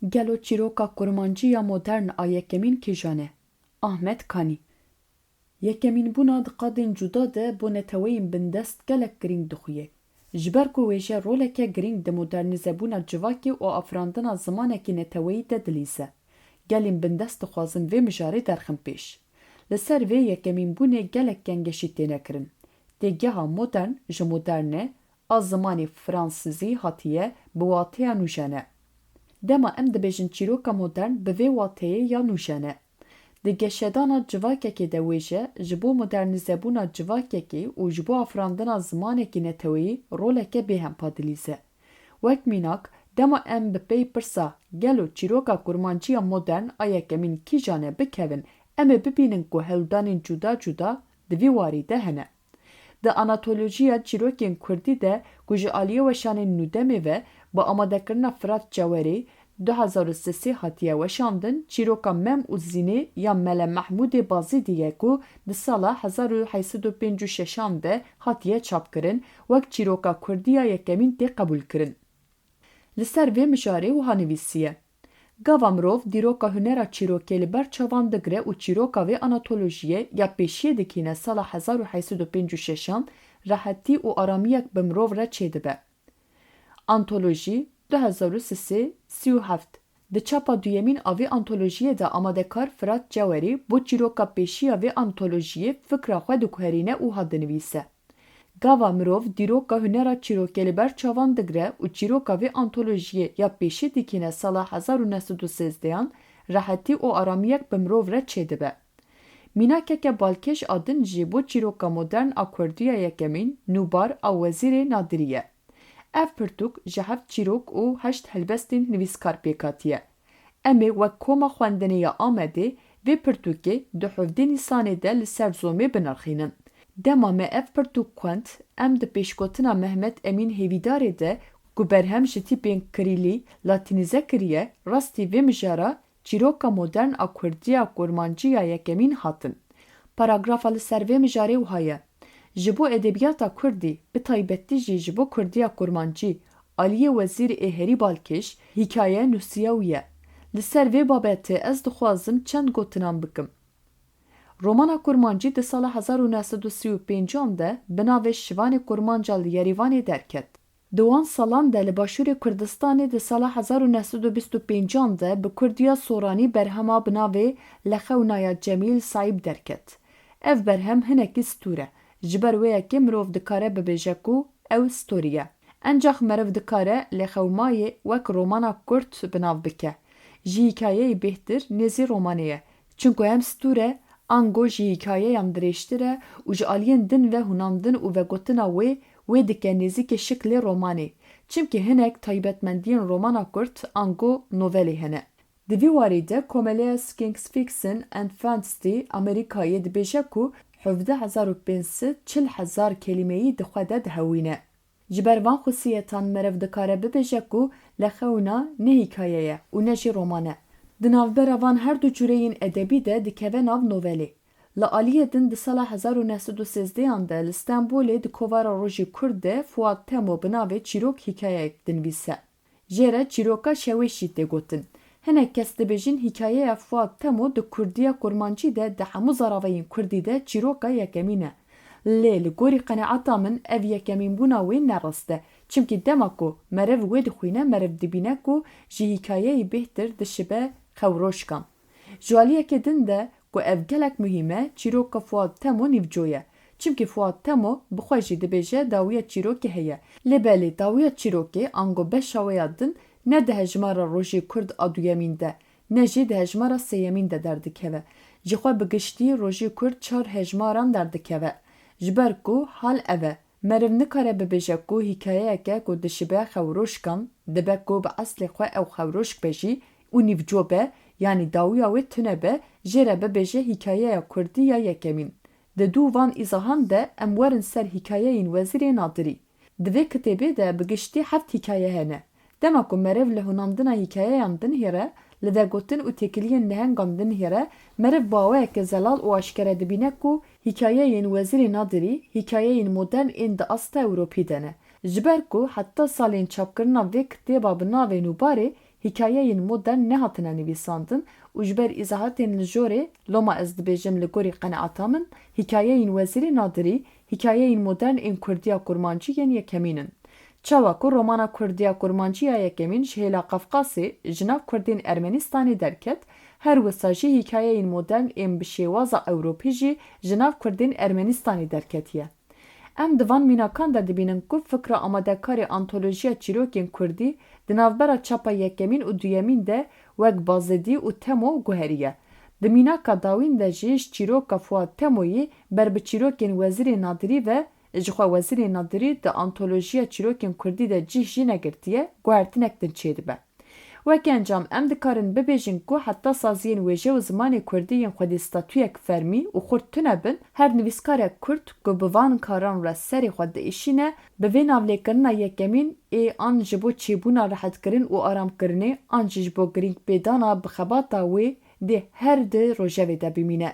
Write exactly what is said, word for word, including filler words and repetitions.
Gelo çîroka kurmancî ya modern a yekemîn kîjan e? Ahmet Kanî. Yekemînbûna di qadên cuda de bo neteweyên bindest gelek girîng dixuye. Ji ber ku wêje roleke girîng di modernîzebûna civakê û afirandina zimanekî neteweyî de dilîze. Gelên bindest dixwazin vê mijarê derxin pêş. Li ser vê yekemînbûnê gelek kengeşî têne kirin. Têgeha modern ji moderne a zimanê fransizî hatiye bi wateya nûjene. Dema em dibêjin çîroka modern bi vê wateyê ya nûjene. Di geşedana civakekê de wêje ji bo modernîzebûna civakekê û ji bo afirandina zimanekî neteweyî roleke bêhempa dilîze. Wek mînak, dema em bi pey pirsa gelo çîroka kurmancî ya modern a yekemîn kîjan e bikevin, em ê bibînin ku hewldanên cuda cuda di vî warî de hene. Di anatolojiya çîrokên kurdî de ku ji aliyê weşanên nûdemê ve bi amadekirina Firat Cewerî du hezar û sisê hatiye weşandin, çîroka Mem û Zînê ya Mele Mehmûdê Bazîdî ye ku di sala hezar û heyt sed û pêncî û şeşan de hatiye çapkirin, wek çîroka kurdî ya yekemîn tê qebûlkirin. Li ser vê mijarê wiha nivîsiye, Gava mirov dîroka hunera çîrokê li ber çavan digire û çîroka vê anatolojiyê ya pêşiyê dikîne sala hezar û heyt sed û pêncî û şeşan, rehetî û aramiyek bi mirov re çêdibe. Antolojî, du hezar û sisê, sî û heft. Di çapa duyemîn a vê antolojiyê de amadekar Firat Cewerî bo çîroka pêşî ya vê antolojiyê fikra xwe diguherîne û ha dinivîse. Gava mirov dîroka hunera çîrokê li ber çavan digire û çîroka vê antolojiyê ya pêşî dikîne sala hezar û neh sed û sêzdeh an, rehetî û aramiyek bi mirov re çêdibe. Mînakeke balkêş a din jî bo çîroka modern a kurdî ya yekemîn, Nûbar a Wezîrê Nadirî ye. Ev pirtûk ji heft çîrok û heşt helbestên nivîskar pêk hatiye. Em ê wek Koma Xwendinê ya Amedê vê pirtûkê di hevdeh Nîsanê de li ser zomê binirxînin. Dema me ev pirtûk xwend, em di pêşgotina Mehmet Emîn Hêvîdarê de ku berhem ji tîpên kirîlî, latînîze kiriye, rastî vê mijara çîroka modern a kurdî ya kurmancî ya yekemîn hatin. Paragrafa li ser vê mijarê wiha ye, Ji bo edebiyata kurdî, bi taybetî jî ji bo kurdiya kurmancî, aliyê Wezîrê ê herî balkêş, hîkaye nûsiya wî ye. Li ser vê babetê ez dixwazim çend gotinan bikim. Romana kurmancî di sala hezar û neh sed û sî û pêncan de bi navê Şivanê Kurmanca li Yerîvanê derket. Di wan salan de li Başûrê Kurdistanê di sala hezar û neh sed û bîst û pêncan de bi kurdiya soranî berhema bi navê Lexewna ya Cemîl Saîb derket. Ev berhem hinekî stûr e. Ji ber wê yekê mirov dikare bibêje ku ew storî ye. Encax meriv dikare Lexewmayê wek romana kurt bi nav bike. Ji hîkayeyê bêhtir nêzî romanê ye. Çunku hem stûr e, ango ji hîkayeyan dirêjtir e û ji aliyên din ve hunandin û vegotina wê, wê dike nêzîkê şiklê romanê. Çimkî hinek taybetmendiyên romana kurt ango novelê hene. Di vî warî de Komeleya Science Fiction and Fantasy Amerîkayê dibêje ku hevdeh hezar û pênc sed çil hezar kelîmeyî di xwe de dihewîne. Ji ber van xusiyetan meriv dikare bibêje ku Lexewna ne hîkaye ye û ne jî roman e. Di navbera van her du cureyên edebî de dikeve nav novelê. Li aliyê din di sala hezar û neh sed û sêzdeh an de li Stenbolê di Kovara Rojî Kurd de Fuat Temo bi navê Çîrok hîkayeyek dinivîse. Jê re Çîroka Şewêşî tê gotin. Hinek kes dibêjin hîkayeya Fuat Temo di kurdiya kurmancî de di hemû zaravayên kurdî de çîroka yekemîn e. Lê li gorî qeneeta min ev yekemînbûna wê ne rast e. Çimkî dema ku meriv wê dixwîne, meriv dibîne ku ji hîkayeyî bêhtir dişibe xewroşkan. Ji aliyekê din de ku ev gelek muhîm e, çîroka Fuat Temo nîvco ye. Çimkî Fuat Temo bi xwe jî dibêje dawiya çîrokê heye. Lê belê dawiya çîrokê ango beşa wê ya din ne di hejmara Rojê Kurd a duyemîn de, ne jî di hejmara sêyemîn de derdikeve. Ji xwe bi giştî Rojê Kurd çar hejmaran derdikeve. Ji ber ku hal ev e, meriv nikare bibêje ku hîkayeyeke ku dişibe xewroşkan, dibe ku bi eslê xwe ew xewroşk be jî û nîvco be, yanî dawiya wê tune be, jê re bibêje hîkayeya kurdî ya yekemîn. Di dû van îzahan de em werin ser hîkayeyên Wezîrê Nadirî. Di vê kitêbê de bi giştî heft hîkaye hene. Dema ku meriv li hunandina hîkayeyan dinihêre, li vegotin û têkiliyên nihengan dinihêre, meriv bi awayeke zelal û aşkere dibîne ku hîkayeyên Wezîrê Nadirî hîkayeyên modern ên di asta Ewropî de ne. Ji ber ku heta salên çapkirina vê kitêba bi navê Nûbarê hîkayeyên modern nehatine nivîsandin û ji ber îzahatên li jorê, loma ez dibêjim li gorî qeneata min, hîkayeyên Wezîrê Nadirî, hîkayeyên modern ên Kurdiya Kurmancî yên yekemîn in. Çawa ku romana Kurdiya Kurmancî ya yekemîn ji hêla Qafqasê ji nav Kurdên Ermenîstanê derket, her wisa jî hîkayeyên modern ên bi şêwaza Ewropî jî ji nav Kurdên Ermenîstanê derketiye. Em di van mînakan de dibînin ku fikra amadekarê antolojiya çîrokên kurdî di navbera çapa yekemîn û duyemîn de wek Bazidî û Temo guheriye. Di mînaka dawîn de jî ji çîroka Fuad Temoyî ber bi çîrokên Wezîrê Nadirî ve, jixwe Wezîrê Nadirî di antolojiya çîrokên kurdî de cih jî negirtiye, guhertinek din çêdibe. Weke encam em dikarin bibêjin ku heta saziyên wêje û zimanê kurdî yên xwedî statuyek fermî û xurt tune bin, her nivîskarek kurd ku bi van karan re serê xwe diêşîne, bi vê navlêkirina yekemîn ê an ji bo çêbûna rehetkirin û aramkirinê an jî ji bo girîngpêdana bi xebata wê dê her di rojevê de bimîne.